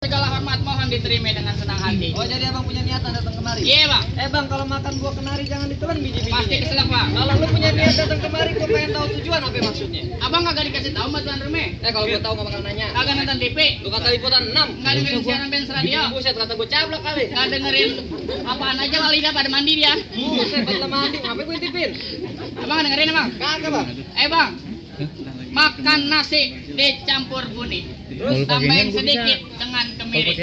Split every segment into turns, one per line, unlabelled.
segala hormat mohon diterima dengan senang hati.
Oh, jadi abang punya niatan datang kemari?
Iya bang.
Bang, kalau makan buah kenari jangan ditelan biji-bijinya.
Pasti keselak bang.
Kalau lu punya niat datang kemari, gua pengen tahu tujuan apa maksudnya.
Abang kagak dikasih tahu sama Tuan Reme.
Kalau gua tahu nggak bakal nanya.
Kagak nonton TV.
Lu kata liputan 6.
Nggak dengerin siaran Benz Radio.
Buset, kata gua cablok kali.
Nggak dengerin apaan aja lah lidah pada mandi dia.
Buset, pada mandi. Ngapain gua intipin?
Abang dengerin abang.
Kagak, Bang.
Bang. Makan nasi dicampur kuning.
Terus
Tambahin sedikit dengan kemiri.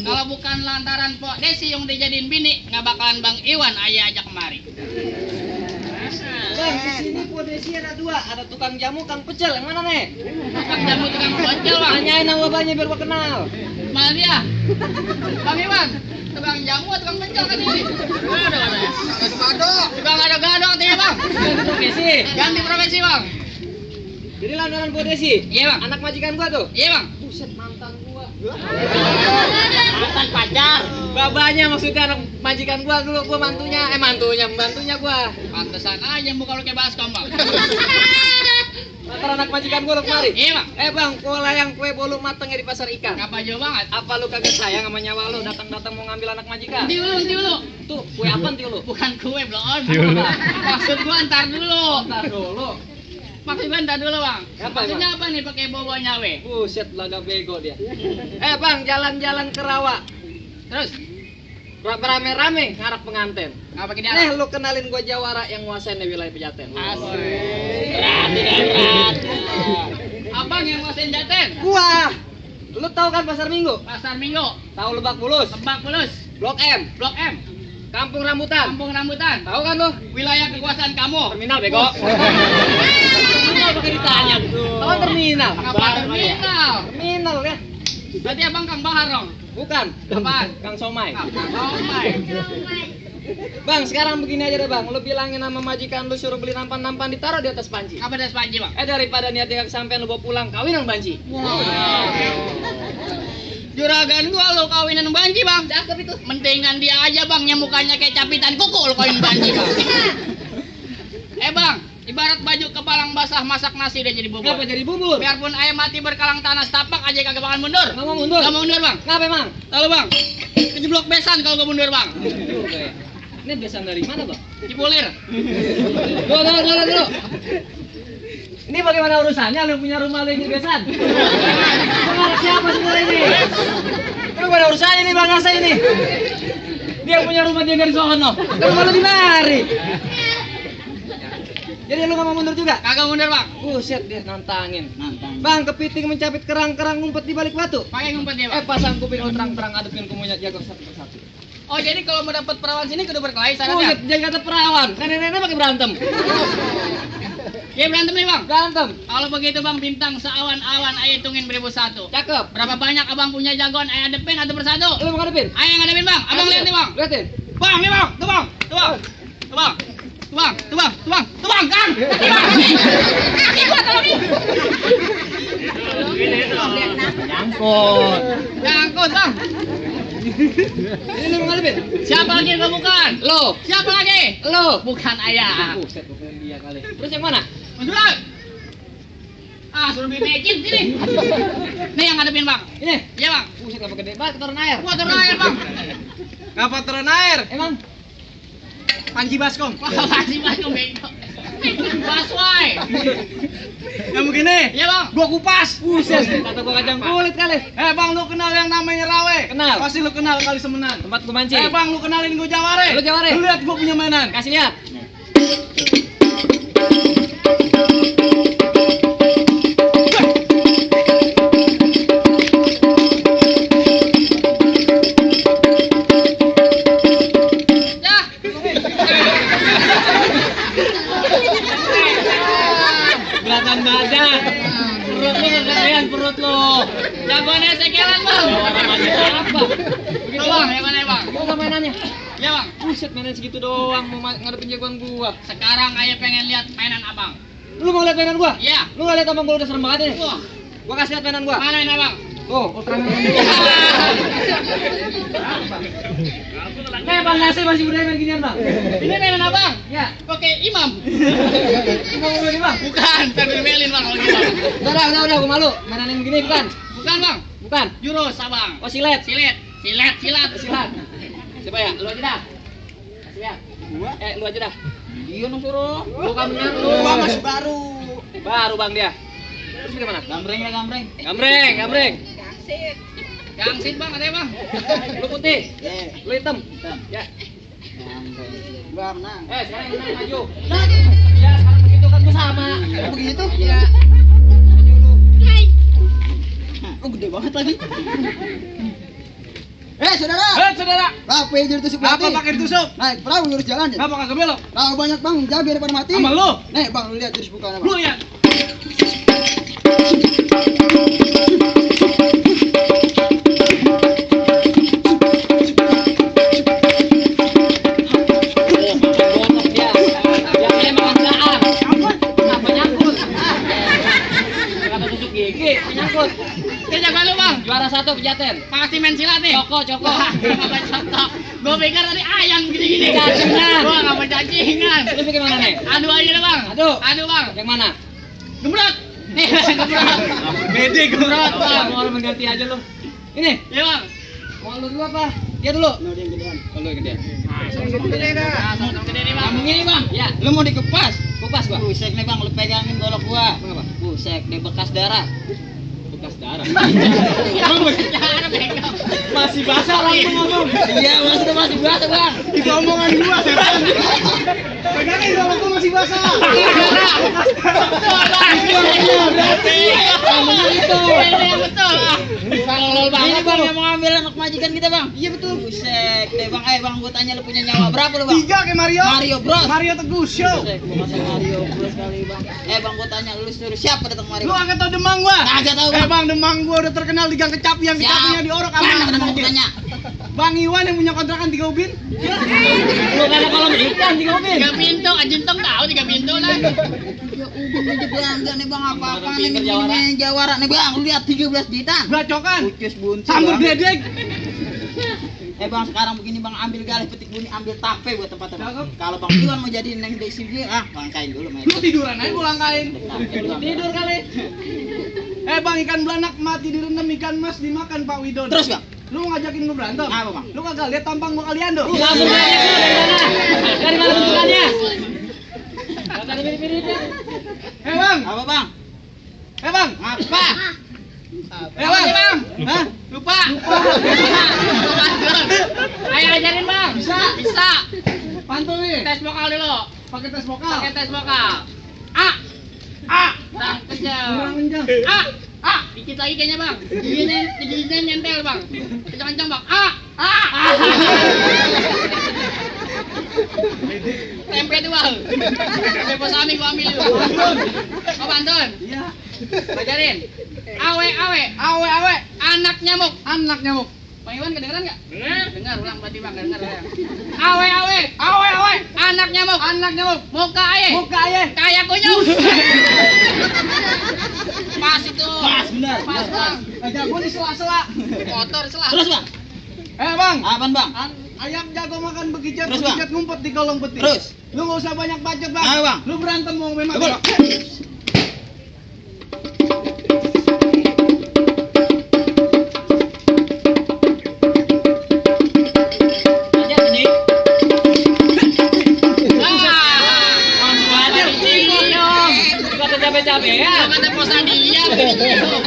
Kalau bukan lantaran Pok Desi yang dijadiin bini, nggak bakalan Bang Iwan ayah ajak kemari.
Bang, di sini Desi ada 2, ada tukang jamu, kang pecel. Yang mana nih?
Tukang jamu tukang pecel bang.
Tanyain nama babanya biar gua kenal.
Mana dia? Bang Iwan, tukang jamu atau tukang pecel kan ini? Ada katanya. Tukang gado-gado katanya bang.
Desi.
Ganti profesi bang.
Jadi langganan Bu Desi?
Iya bang.
Anak majikan gua tuh?
Iya bang.
Buset, mantan gua.
Mantan pacar.
Babanya maksudnya anak majikan gua dulu, gua membantunya gua.
Pantesan aja muka lu kayak baskom bang.
Mantan anak majikan gua lu kemari.
Iya bang.
Bang, gua layang kue bolu matengnya di pasar ikan.
Ngapa jauh banget?
Apa lu kagak sayang sama nyawa lu datang-datang mau ngambil anak majikan?
Nanti dulu.
Tuh, kue apa nanti lu?
Bukan kue belum.
Dulu.
Maksud gua ntar dulu.
Ntar dulu.
Maksud gua ntar dulu bang.
Apa,
Maksudnya apa nih pakai bobo nyawe?
Buset, laga bego dia. Bang, jalan-jalan ke rawa.
Terus
Rame-rame ngarap pengantin.
ngapa pakai dia?
Lu kenalin gua Jawara yang nguasain wilayah Pejaten.
Asik. Berarti. Abang yang nguasain Jaten.
Gua. Lu tahu kan Pasar Minggu?
Pasar Minggu.
Tahu Lebak Bulus?
Lebak Bulus.
Blok M,
Blok M.
Kampung Rambutan.
Kampung Rambutan.
Tahu kan lu?
Wilayah kekuasaan kamu.
Terminal bego. Terminal pakai ditanya. Tahu terminal?
Ngapa terminal?
Terminal ya.
Berarti abang Kang Bahar dong.
Bukan.
Apaan?
Kang Somai.
Oh my.
Bang, sekarang begini aja deh, Bang. Lu bilangin sama majikan lu suruh beli nampan-nampan ditaruh di atas panci.
Apa das panji bang?
Daripada niatnya kesampean lu bawa pulang kawinan banci.
Juragan gua lo kawinan banji bang.
Cakep itu.
Mendingan dia aja bang yang mukanya kayak capitan kuku lo kawin banji bang. Bang, ibarat baju kepalang basah masak nasi udah jadi bubur.
Kenapa jadi bubur?
Biarpun ayam mati berkalang tanah setapak aja kagak bakal mundur.
Nggak mau mundur?
Nggak mau mundur bang.
Kenapa emang?
Lalu bang, kejeblok besan kalau gua mundur bang.
Ini besan dari mana, Bang?
Cipulir.
Dulu. Ini bagaimana urusannya? Lu punya rumah lu yang besan? Lu siapa sebenarnya ini? Lu pada urusannya ini Bang Asa ini. Dia punya rumah dia dari sono. Kan malu dimari. Jadi lu gak mau mundur juga?
Kagak mundur bang.
Buset dia nantangin. Bang, kepiting mencapit kerang-kerang ngumpet di balik batu.
Pakai ngumpet dia bang.
Pasang kuping lu terang-terang adepin kumunya jago satu persatu.
Oh jadi kalau mau dapat perawan sini kudu berkelahi
Buset,
syaratnya.
jangan kata perawan. Nenek-nenek pakai berantem.
Ya berantem nih bang.
Berantem.
Kalau begitu bang bintang seawan-awan ayah hitungin 1001.
Cakep.
Berapa banyak abang punya jagoan ayah adepin atau persatu?
Lu mau ngadepin?
Ayah yang ngadepin bang. Abang lihat nih bang.
Liatin.
Bang, nih bang. Tuh bang. Tuh bang. Tuh bang. Tuh bang. Tuh bang. Tuh bang. Tuh bang. Kang. Ini gua tolong nih.
Nyangkut.
Nyangkut bang.
Ini lu mau ngadepin?
Siapa lagi yang bukan?
Lo.
Siapa lagi?
Lo.
Bukan ayah.
Buset, bukan dia kali. Terus yang mana?
Mundur. Suruh beli mecin sini. Nih yang ngadepin bang.
Ini.
Iya bang.
Buset, apa gede banget turun air.
Gua turun air bang.
Ngapa turun air? Emang Panji Baskom.
Wah masih bang bego. Baswai.
Yang begini?
Iya bang.
Gua kupas. Buset, kata gua kacang kulit kali.
Bang, lu kenal yang namanya Rawe?
Kenal.
Pasti lu kenal kali semenan.
Tempat gua mancing.
Bang, lu kenalin gua Jaware.
Lu Jaware.
Lu lihat gua punya mainan.
Kasih lihat.
Dah.
Belakang badan. Perut lu kegedean perut lu.
Jagoannya sekelan bang.
Apa?
Begitu bang, yang mana ya bang?
Mau nggak mainannya?
Ya bang.
Buset, mainan segitu doang mau ngadepin jagoan gua.
Sekarang ayah pengen lihat mainan abang.
Lu mau lihat mainan gua?
Iya.
Lu nggak lihat abang gua udah serem banget ini?
Wah,
Gua kasih lihat mainan gua.
mana ini abang?
Oh, Ultraman. Bang Nasir masih budaya main ginian, Bang.
Ini mainan abang?
Ya.
Pakai imam?
Mau ngomong ini, Bang?
Bukan, Febri Melin bang kalau gitu.
Udah, gua malu. Mainan yang begini bukan?
Bukan bang.
Bukan.
Jurus abang.
Oh, silet.
Silet. Silet.
Silat. Siapa ya? Lu aja dah. Kasih ya. Lu aja dah.
Iya no suruh.
Lu kan benar lu.
Gua masih baru.
Baru Bang dia. Terus gimana?
Gambreng ya gambreng.
Gambreng.
Gangsit bang katanya bang.
Lu putih. Lu hitam. Ya.
Gua menang.
Sekarang yang menang maju. Ya, sekarang begitu kan gua sama.
Begitu?
Iya.
Oh, gede banget lagi. Saudara.
Saudara.
Apa yang jadi tusuk
Apa pakai ditusuk?
Naik perahu lurus jalan ya.
Kenapa kagak belok?
Tahu banyak bang, jaga daripada mati.
Sama lu.
Nih bang, lu lihat jurus bukannya
Lu
bang.
ya.
Botak dia. Yang emang enggak. Apa nyangkut? Kata tusuk gigi, nyangkut.
Dia jaga lu bang.
Juara 1 pejaten.
Pasti main silat nih.
Coko.
Apa contoh? Gue pikir tadi ayam gini-gini.
Cacingan.
Gua nggak mau cacingan.
Terus bagaimana nih?
Adu aja deh bang.
Adu
bang.
Yang mana?
Gembrot. Gembrot.
Bede
Gembrot bang.
Mau orang mengganti aja lu. Ini,
Ya bang.
mau lu dulu apa? Dia dulu.
Nah, dia yang gedean.
Oh, lu yang gede.
Sama-sama gede nih bang.
Ngomong ini bang.
Ya,
Lu mau dikepas?
kupas gua.
Busek nih bang, lu pegangin golok gua.
Apa?
Busek, dia bekas darah.
Bekas darah.
Emang cara pegang.
Masih basah langsung ngomong.
Iya, masih basah bang.
Itu omongan gua setan. Pegangin kalau gua masih basah.
Betul bang.
Berarti
Ngomongnya itu. Ini yang betul. Tolol
ini
banget
bang
bang.
yang mau ambil anak majikan kita bang. Iya betul. Busek, deh bang. Bang, gua tanya lu punya nyawa berapa lu bang?
3 kayak Mario.
Mario Bros.
Mario Teguh Show.
Busek, gua masih Mario Bros kali bang. Bang, gua tanya lu suruh siapa datang Mario?
Lu agak tau Demang gua?
Kagak tahu bang.
Bang, Demang gua udah terkenal di Gang Kecapi yang kecapinya diorok sama
Mana
anak
mau
kecil.
tanya?
Bang Iwan yang punya kontrakan 3 ubin.
Lu kan ada kolam ikan di mobil.
3 pintu, Ajentong tahu 3 pintu lah.
Ya ubin aja bangga nih bang, apa-apa
Orang
nih
pinter jawara.
ini jawara nih bang, lu lihat 13 jutaan.
Bacokan.
Ucus buntu.
Sambur
Bang.
dedek.
Bang, sekarang begini bang, ambil galih petik bunyi, ambil tape buat tempatnya bang.
Cakep.
Kalau bang Iwan mau jadi neng desi dia, langkain dulu main.
Lu tiduran aja gua langkain.
Tidur kali.
Bang, ikan belanak mati direndam, ikan mas dimakan Pak Widon.
Terus bang,
Lu mau ngajakin gua berantem?
apa bang?
Lu kagak lihat tampang gua kalian dong?
Langsung tanya dulu dari mana? Dari mana bentukannya? Kata ada mirip-miripnya.
Bang.
Apa bang?
Bang.
Apa?
Bang. Bang.
Hah?
Lupa. Ayo ajarin bang. Bisa.
Pantun nih.
Tes vokal dulu.
Pakai tes vokal.
Pakai tes vokal. A. Nah, kenceng.
Kurang kencang.
A. Dikit lagi kayaknya bang. Giginya nyentel bang. Kencang-kencang bang. A. Tempe tuh bang. Tempe posami gua ambil dulu. Oh pantun.
Iya.
Ajarin. Awe.
Awe.
Anak nyamuk.
Anak nyamuk.
Bang Iwan kedengeran nggak? Dengar ulang berarti bang. Dengar. Awe. Anak nyamuk. Muka aye.
Muka ayah.
Kayak kunyuk. Pas itu.
Pas, benar.
Pas bang.
Jago di sela-sela.
Motor selah.
Terus bang?
Bang.
Apaan bang?
Ayam jago makan bekicot,
Terus, Bang?
bekicot ngumpet di kolong peti.
Terus?
Lu nggak usah banyak bacot bang.
Ayo, Bang.
Lu berantem mau memang.
Betul.
Aja sini.
Langsung aja. Cinggung dong.
Kata capek-capek ya.
Lu kata posan dia begitu.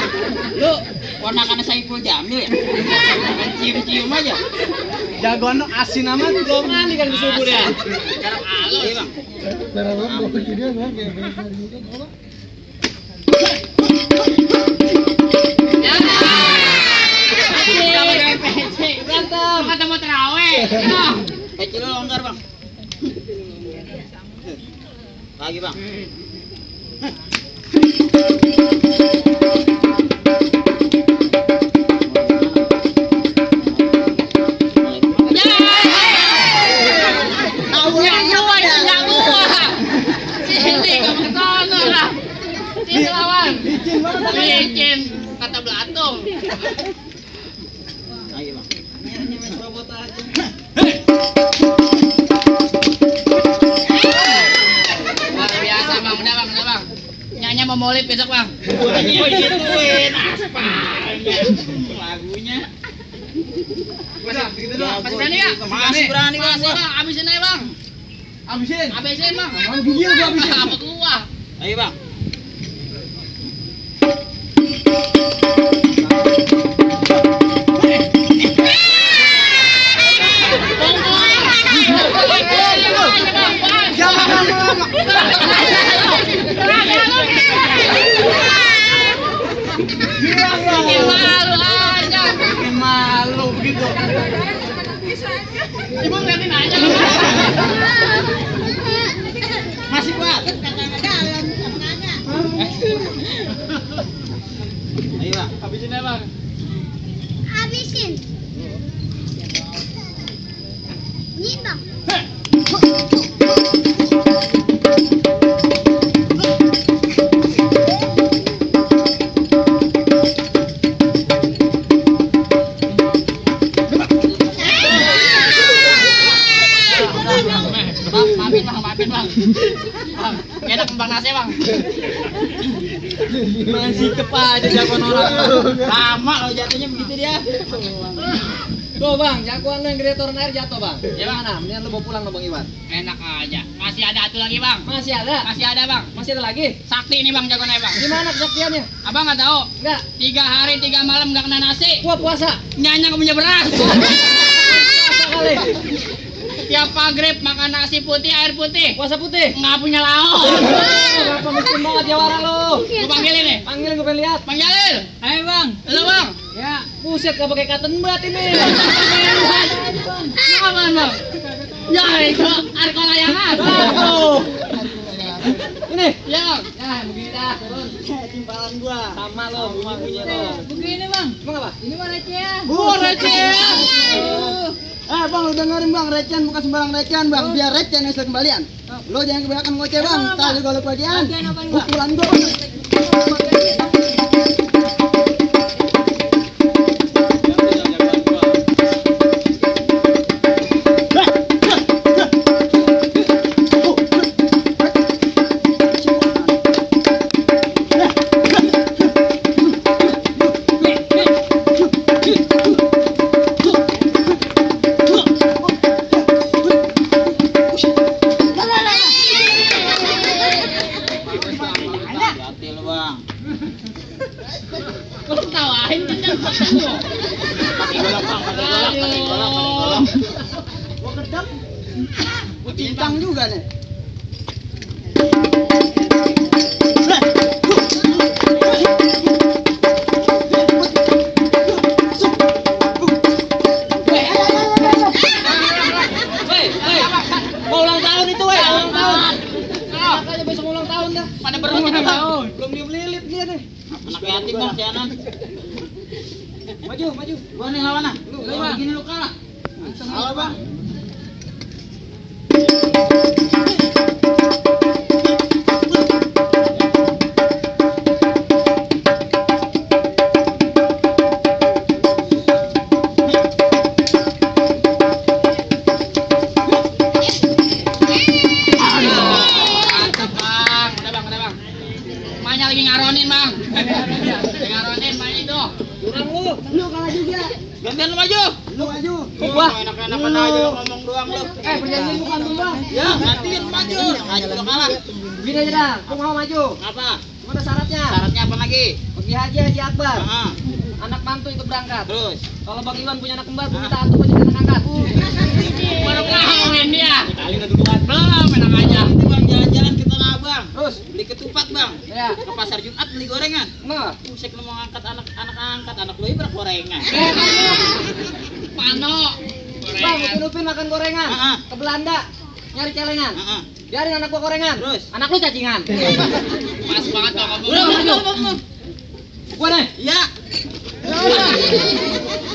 Lu ponakannya Saiful Jamil ya? Cium-cium aja.
Jagoan lu asin amat.
Belum mandi kan di subuh ya.
Sekarang halus.
Iya bang.
Ya. Sama dengan PC.
Berantem.
Lu kata mau terawih. Ya.
Kecil lu longgar bang. Lagi bang.
Ya. Yang gua. Sini kamu kesana lah. Sini lawan.
Licin banget.
Licin kata belatung.
Lagi bang. Ini main robot aja.
Luar biasa bang, udah bang. Nyanyi mau molip besok bang.
Gituin aspalnya.
Udah, gitu doang.
Masih berani ya?
Masih berani bang.
Masih bang, habisin aja bang.
Habisin.
Habisin bang.
Mau gigil gua habisin.
Apa gua?
Ayo bang.
Jangan lama-lama.
Bikin malu aja.
Bikin malu begitu.
Ibu ngeliatin aja.
Masih kuat. Ayo bang.
Habisin aja bang.
Habisin. Ini bang.
Bang, maafin bang, maafin bang. Bang, enak kembang nasi bang.
Masih aja jagoan orang.
Lama kalau jatuhnya begitu dia.
Tuh bang, jagoan lo yang gede turun air jatuh bang.
Ya, Bang.
Gimana? Mendingan lo bawa pulang lo bang Iwan.
Enak aja. Masih ada satu lagi bang.
Masih ada?
Masih ada bang.
Masih ada lagi?
Sakti ini bang jagoannya bang.
Gimana kesaktiannya?
Abang nggak tahu.
Enggak.
3 hari 3 malam nggak kena nasi.
Gua puasa.
Nyanya nggak punya beras.
Puasa kali.
Tiap maghrib makan nasi putih air putih.
Puasa putih.
Nggak punya lauk.
Kenapa miskin banget jawara lo?
Gue panggilin nih.
Panggilin gue pengen lihat.
Panggilin.
Ayo bang.
Halo bang.
Ya, buset gak pakai cotton bud ini.
Apaan bang? Ya itu arko layangan.
Tuh. Ini.
Ya bang.
Ya, begini dah, turun.
Timbalan gua.
Sama lo, bunyi-bunyinya lo.
Begini bang.
Emang apa?
Ini mah recehan.
Receh.
Bang, lu dengerin bang, recehan bukan sembarang recehan bang, biar receh nih hasil kembalian. Lo jangan kebanyakan ngoceh bang, ntar juga lo kebagian. Pukulan gua bang.
Hati lu bang.
Kok ketawain kan yang ketemu?
Pakai golok bang, pakai golok, pakai golok, pakai golok.
Gua kedap. Gua cincang juga nih.
Woi, mau ulang tahun itu, woi, ulang tahun. Makanya besok ulang tahun dah.
Pada berulang tahun.
Belum dibelilit dia nih.
Anak yatim bang, sianan.
Maju, maju.
Gua nih lawan ah.
Lu,
Kalau
Bang.
begini lu kalah. Halo bang.
Mantap bang. Udah bang. Mainnya lagi ngaronin bang. Lagi ngaronin main itu.
Kurang lu.
Lu kalah juga.
Gantian lu maju.
Lu maju.
Wah.
Enak-enakan aja lu ngomong doang lu.
Perjanjian bukan lu bang.
Ya, gantiin maju. Maju lu kalah.
Gini aja dah, gua mau maju.
Apa?
Cuma ada syaratnya.
Syaratnya apa lagi?
Pergi Haji Akbar.
Heeh.
Anak mantu ikut berangkat.
Terus.
Kalau Bang Iwan punya anak kembar, gua minta atuh aja anak angkat.
Baru kawin dia.
Kali udah duluan.
Belum enak aja.
Nanti bang jalan-jalan ke Tanah Abang.
Terus,
Beli ketupat bang.
ya,
Ke pasar Jumat beli gorengan.
emang apa?
Pusek lu mau ngangkat anak angkat anak lu ibarat gorengan.
Pano.
Bang, Upin makan gorengan.
Heeh.
Ke Belanda, nyari celengan.
Heeh.
Biarin anak gua gorengan.
Terus?
Anak lu cacingan.
Pas banget bang kamu.
Udah maju.
Gua nih.
Iya.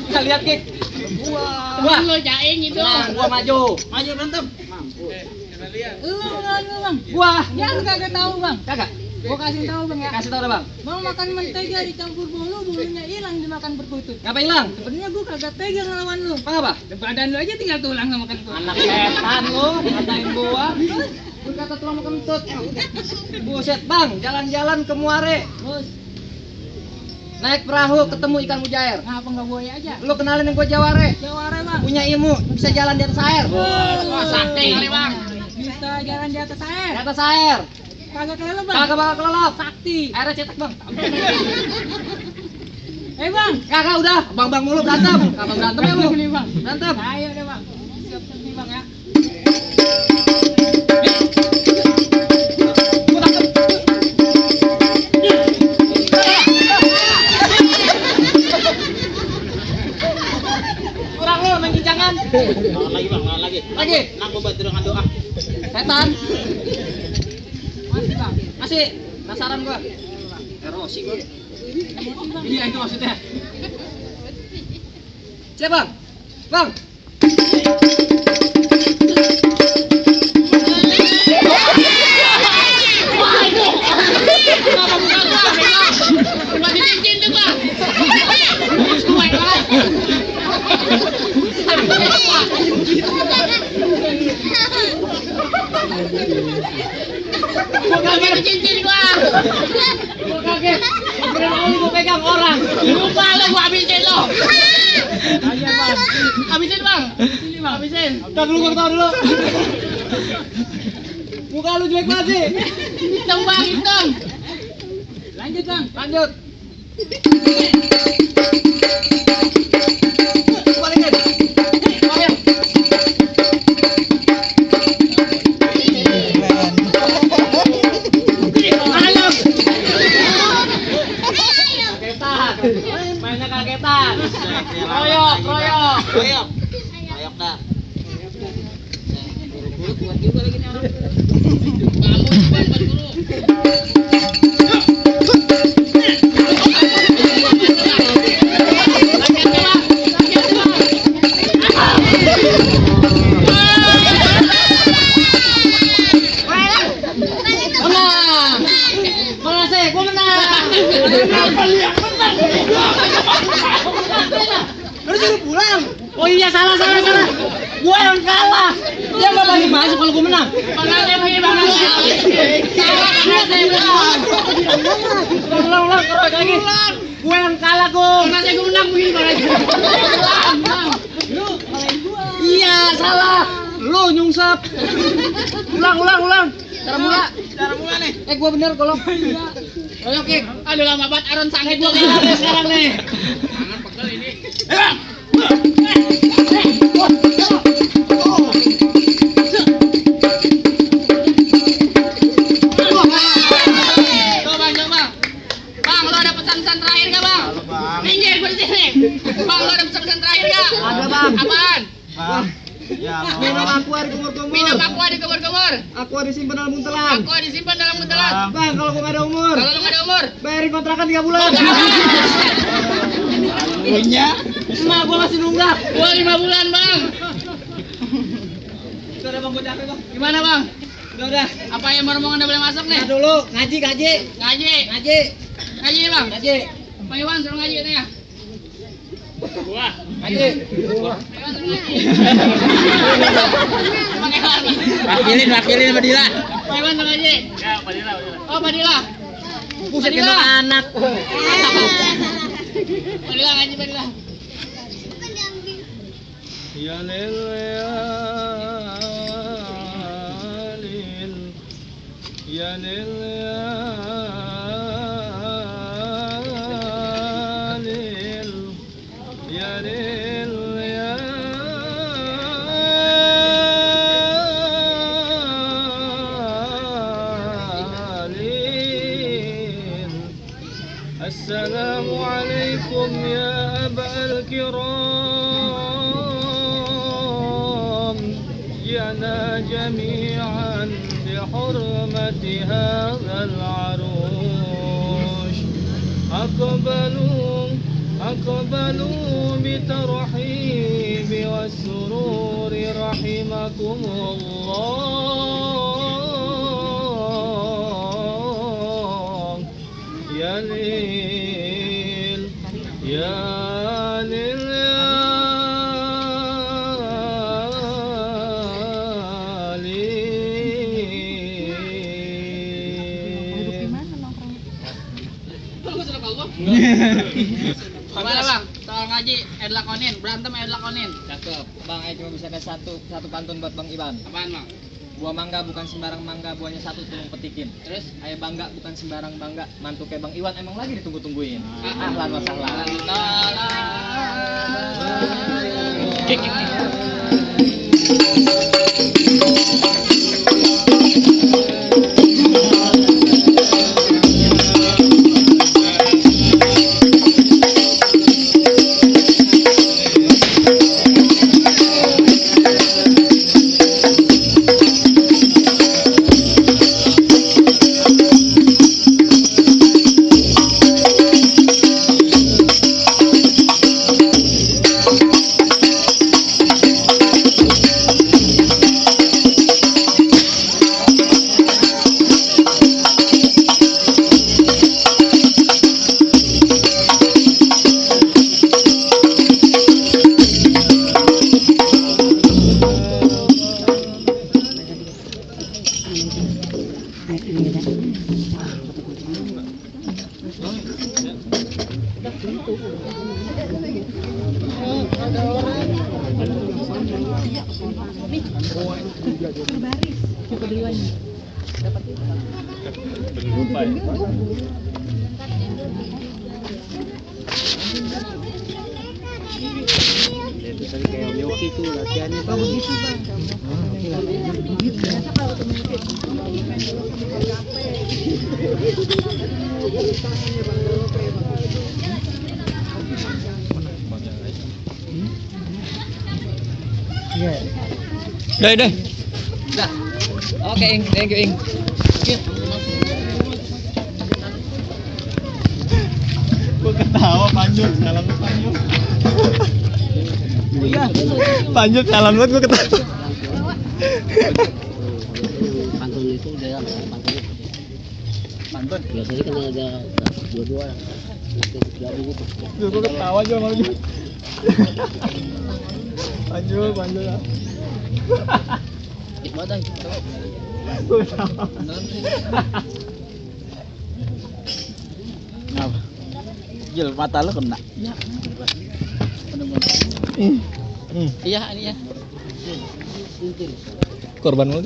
Kita lihat Kik.
Wah, lu jaing itu.
Tenang, gua maju.
Maju berantem. Mampus.
Gua.
Ya lu kagak tahu bang,
Kagak.
gua kasih tahu bang ya.
Kasih tau dah, Bang.
Mau makan mentega dicampur bolu, bolunya hilang dimakan berkutut.
Ngapa hilang?
Sebenarnya gua kagak tega ngelawan lu.
Bang apa?
Badan lu aja tinggal tulang sama makan
Anak setan lu, ngatain gua. Gua kata tulang mau kentut. Buset, Bang, jalan-jalan ke Muare.
Bos,
naik perahu ketemu ikan mujair.
Ngapa nggak buaya aja?
Lu kenalin yang gua Jaware.
Jawara bang.
Punya ilmu, bisa jalan di atas air.
Wah, sakti kali bang.
Bisa jalan di atas air.
Di atas air.
Kagak kelelep bang.
Kagak bakal kelelep.
Sakti.
Airnya cetek, Bang.
Bang.
Kagak udah, bang mulu berantem. Kagak berantem ya lu?
Nih bang.
Berantem.
Ayo deh bang. Siap-siap nih bang ya.
Kurang lu main ginjangan.
Lawan lagi bang, lawan lagi.
Lagi.
Nak gua bantu dengan doa.
Setan.
Masih bang.
Masih penasaran gua. Erosi gua. Iya itu maksudnya. Siap, Bang. Bang.
Kenapa bukan gua, bego? Masih cincin tuh bang. Terus gue lah. Gua kaget cincin gua.
Gua kaget. Kira gua pegang orang.
Lupa lo gua habisin lo.
Ayo bang.
Habisin bang.
Sini bang.
Habisin.
Tahan dulu, gua tahan dulu. Muka lu jelek banget sih.
Hitam bang, hitam.
Lanjut bang.
Lanjut. Balikin. Ayo. Ayo. Kagetan. Mainnya kagetan. Royok.
Royok. Royok dah. Buru-buru kuat juga lagi nih orang.
Kamu bang, guru.
Menang. Mana sih? Gua menang. Lu suruh pulang. Oh iya salah. Gua yang kalah. Dia enggak balik masuk kalau gua menang.
Mana saya begini bang? Mana saya bilang?
Ulang keroyok lagi. Gua yang kalah, Gong.
Mana saya menang begini bang?
Iya, salah. Lu nyungsep. Ulang. Cara mula nih. Gua bener golok.
Ayo Kik. Aduh lama banget Aron sange gua
Sekarang nih.
Tangan pegel ini. Coba. Bang, lo ada pesan-pesan terakhir gak bang? Minggir gue di sini. Bang, lo ada pesan-pesan terakhir gak?
Ada, Bang.
Apaan?
Bang. Ya,
Minum aqua di kumur-kumur.
Minum aqua di kumur-kumur.
Aqua disimpan dalam buntelan.
Aqua disimpan dalam buntelan.
Bang, kalau gua nggak ada umur,
Kalau lo gak ada umur.
bayarin kontrakan 3 bulan.
punya.
Emak gua masih nunggak.
Gua 5 bulan bang.
Udah Bang, gua capek, Bang.
Gimana bang?
Udah.
Apa yang rombongan udah boleh masuk nih?
Nah dulu, ngaji.
Ngaji. Ngaji bang.
Ngaji.
Bang Iwan suruh ngaji nih ya. Gua.
Ngaji.
Iwan suruh ngaji. Bang Iwan.
Wakilin sama Dila.
Bang Iwan suruh ngaji. Ya, Padila. Oh, Padila.
Buset
Padila.
gendong anak.
Padila ngaji, Padila.
يا السلام عليكم يا أبا الكرام جئنا جميعا بحرمة هذا العروش أقبلوا بترحيب والسرور رحمكم الله يا ليل يا ليل
Kalau gua sudah Gimana bang? Soal ngaji lakonin, berantem lakonin.
Cakep. Bang, saya cuma bisa kasih satu pantun buat Bang Iban.
Apaan bang?
Buah mangga bukan sembarang mangga, buahnya satu tolong petikin.
Terus?
Ayah bangga bukan sembarang bangga, mantu kayak Bang Iwan emang lagi ditunggu-tungguin. Ahlan wa sahlan.
Deh.
Dah. Oke, Ing. Thank you, Ing.
Gua ketawa panjut, salam lu panjut. Panjut salam lu gua ketawa.
Pantun itu dia pantun.
Pantun.
Biasanya kan ada dua-dua.
Gua ketawa aja sama lu. Panjut lah.
Hikmat dah.
Gua ketawa.
Ngapa? Jil, mata lu kena.
Iya ini ya.
Korban lu.